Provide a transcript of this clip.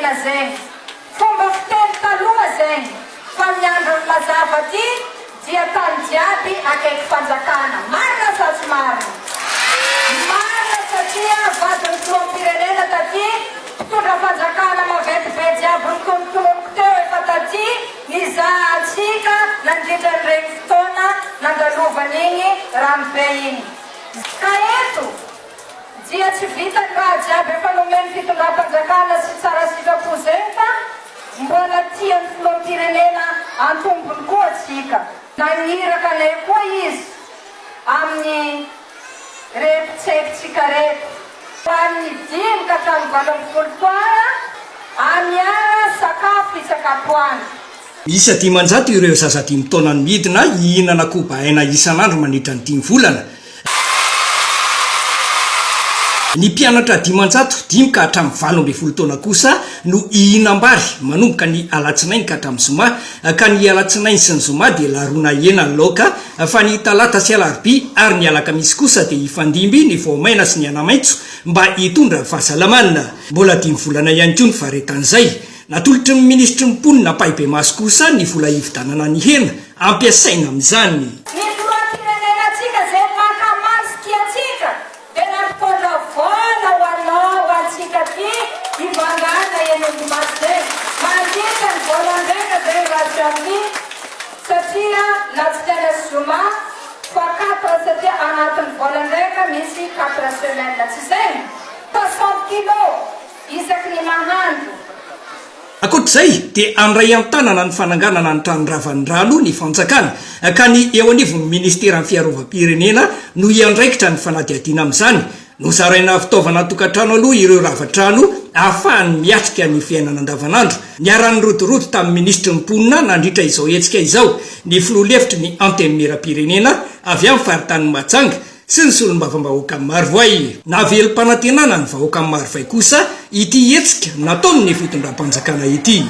mangina zegny. Fomba fiteny taloha zegny fa ny andron'ny mazava aty dia tany jiaby akaiky fanjakana. Marina sa tsy marina? Marina satria vadin'ny filoham-pirenena taty, mpitondra fanjakana maventy be jiaby notonotononiko teo efa taty nizaha antsika nandritra an'iregny fotoana nandalovan'igny ranobe igny. Ka eto dia tsy vitan'ny raha jiaby efa nomen'ny fitondram-panjakana sy tsara sitrapo zegny fa mbola tian'ny filoham-pirenena antombony koa tsika. Nagniraka anay koa izy amin'ny reto tsaiky-tsika reto. Ho an'ny dimy ka hatramin'ny 18 taona, amiara sakafo isak'atoandro. Miisa 500 ireo zaza dimy taona no midina hihinana koba aina isan'andro mandritra ny dimy volana. Ny mpianatra 505 ka hatramin'ny 18 taona kosa no hihinam-bary manomboka ny alatsinainy ka hatramin'ny zoma, ka ny alatsinainy sy ny zoma dia laroana hena ny laoka fa ny talata sy alarobia ary ny alakamisy kosa dia hifandimby ny voamaina sy ny anamaitso mba hitondra fahasalamana. Mbola dimy volana ihany koa ny faharetan'izay. Natolotry ny minisitry ny mponina ampahibemaso kosa ny vola hividanana ny hena ampiasaina amin'izany. Ny filoham-pirenenantsika izay mankamamy sy tia antsika dia nampitondra vola ho anao ho antsika aty hivangana eny Ambohimaso zegny. Mandritra ny volan-draika zegny ration ty satria latsinaina sy zoma fois quatre satria agnatin'ny volan-draika misy quatre semaines tsy zegny? 60 kilos. Isaky ny mahandro. Ankoatra izay dia handray an-tanana ny fananganana ny trano ravan'ny rano ny fanjakana ka ny eo anivon'ny ministeran'ny fiarovam-pirenena no hiandraikitra ny fanadihadiana amin'izany. Nozaraina fitaovana an-tokantrano aloha ireo rava trano ahafahany miatrika ny fiainana andavanandro. Niara-nirodorodo tamin'ny minisitry ny mponina nandritra izao hetsika izao ny filoha lefitry ny Antenimierampirenena avy amin'ny faritanin'i Mahajanga, sy ny solombavambahoakan'i Marovoay. Nahavelom-panantenana ny vahoakan'i Marovoay kosa ity hetsika nataon'ny fitondram-panjakana ity.